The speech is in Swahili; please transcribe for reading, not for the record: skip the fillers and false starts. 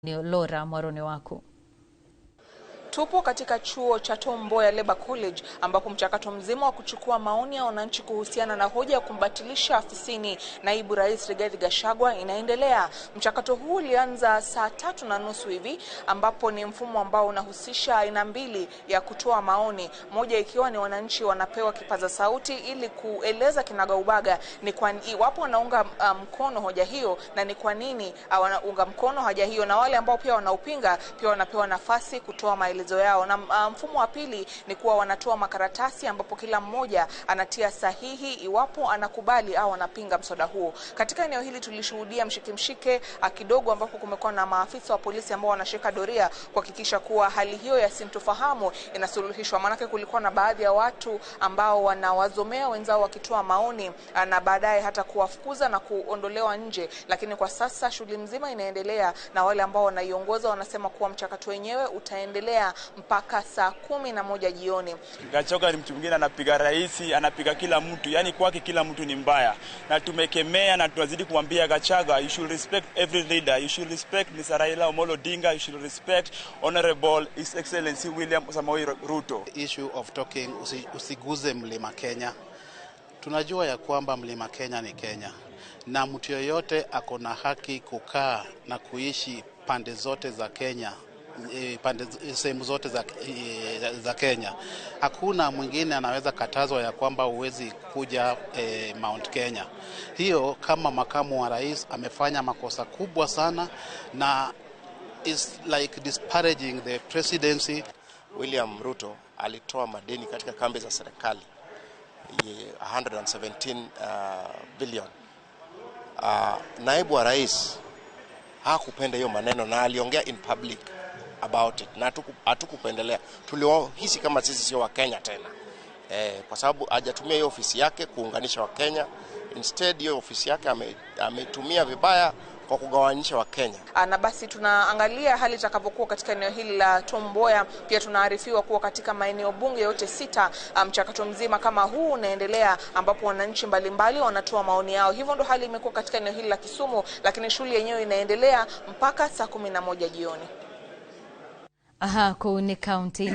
Ni Laura Mwarone wako. Tupo katika chuo cha Tom Mboya Labour College ambapo mchakato mzima wa kuchukua maoni ya wananchi kuhusiana na hoja ya kumbatilisha afisini naibu rais Rigathi Gachagua inaendelea. Mchakato huu ulianza saa 3:30 hivi, ambapo ni mfumo ambao unahusisha aina mbili ya kutoa maoni, moja ikiwa ni wananchi wanapewa kipaza sauti ili kueleza kinagaubaga ni kwa iwapo wanaunga mkono hoja hiyo na ni kwa nini wanaunga mkono hoja hiyo, na wale ambao pia wanaupinga pia wanapewa nafasi kutoa maelezo yao. Na mfumo wa pili ni kuwa wanatoa makaratasi ambapo kila mmoja anatia sahihi iwapo anakubali au anapinga mswada huo. Katika eneo hili tulishuhudia mshike mshike kidogo, ambapo kumekuwa na maafisa wa polisi ambao wanashika doria kuhakikisha kuwa hali hiyo ya sintofahamu inasuluhishwa. Maanake kulikuwa na baadhi ya watu ambao wanawazomea wenzao wakitoa maoni na baadaye hata kuwafukuza na kuondolewa nje. Lakini kwa sasa shughuli mzima inaendelea na wale ambao wanaiongoza wanasema kuwa mchakato wenyewe utaendelea mpaka saa 11 jioni. Gachagua ni mtu mwingine anapiga rais, anapiga kila mtu, yani kwake kila mtu ni mbaya, na tumekemea na tunazidi kumwambia Gachagua, you should respect every leader, you should respect Mr. Raila Amolo Odinga, you should respect Honorable His Excellency William Samoei Ruto. Issue of talking usiguze Mlima Kenya. Tunajua ya kwamba Mlima Kenya ni Kenya na mtu yoyote ako na haki kukaa na kuishi pande zote za Kenya, pande sehemu zote za Kenya. Hakuna mwingine anaweza katazwa ya kwamba huwezi kuja Mount Kenya. Hiyo kama makamu wa rais amefanya makosa kubwa sana na is like disparaging the presidency. William Ruto alitoa madeni katika kambi za serikali 117 billion. Naibu wa rais hakupenda hiyo maneno na aliongea in public about it, na hatukupendelea. Tulihisi kama sisi sio Wakenya tena, kwa sababu hajatumia hiyo ofisi yake kuunganisha Wakenya. Instead hiyo ofisi yake ametumia vibaya kwa kugawanyisha Wakenya. Na basi tunaangalia hali itakavyokuwa katika eneo hili la Tom Mboya. Pia tunaarifiwa kuwa katika maeneo bunge yote 6 mchakato mzima kama huu unaendelea, ambapo wananchi mbalimbali wanatoa maoni yao. Hivyo ndo hali imekuwa katika eneo hili la Kisumu, lakini shughuli yenyewe inaendelea mpaka saa 11 jioni. Aha, kuu ni kaunti